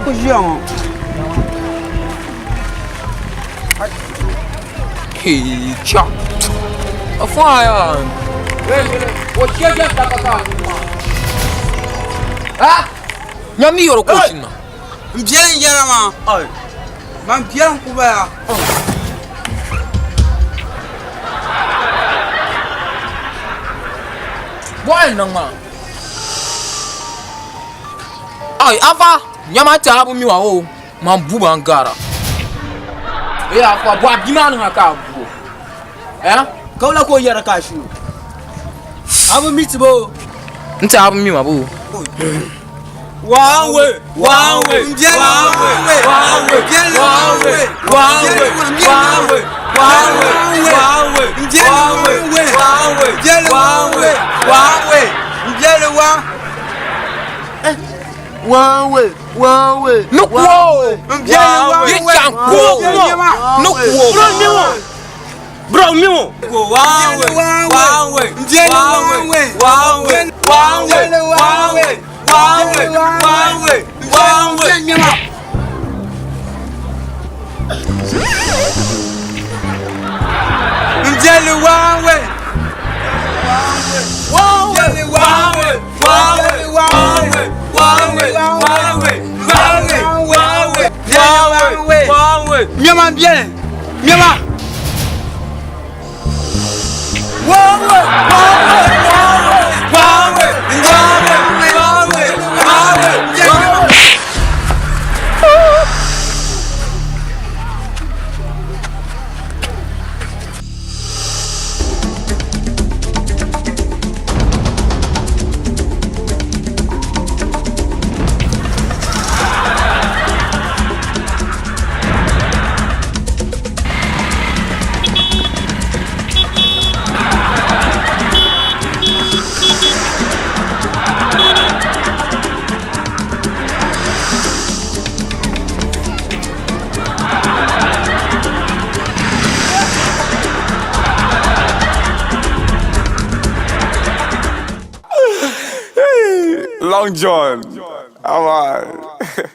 N ku ʒiya ŋɔ. Hey, cha. Afa ya. O che je ta ka ka. Ha? Nyami yoro ko shinna. N biɛli n yɛra maa. Man biɛli n ku bala. Boy niŋ maa. Ai afa, nyama taabu mi wa o. Man bu ban gara. Eh afa, bo abi ma niŋ ka bu. Eh? Ka wula ka o yɛra ka a shuu? A bi mi ti bo. N taabu mi ma bo. One way, one way, N biɛli one way. one way, N biɛli one one way, way. one way, one way, one way, one way, N biɛli one way, one way. one way, N biɛli one one way. way. One way. N biɛli one. One way, one way. No kuo. N biɛli one Ye way. chan kuo. N biɛli ma. No kuo. Bro, mi wo. Bro, mi wo. One way, one way, N biɛli one way. one way, one way, N biɛli one way, one way, one way, one way. N biɛli ma. N biɛli one way. One way, one way, one way, one way, one way, one way, one way, one way, one way, one way. Nyama n biɛli. Nyama. One way, one way, one way, one way, one way, one way, one way. Long John. All right.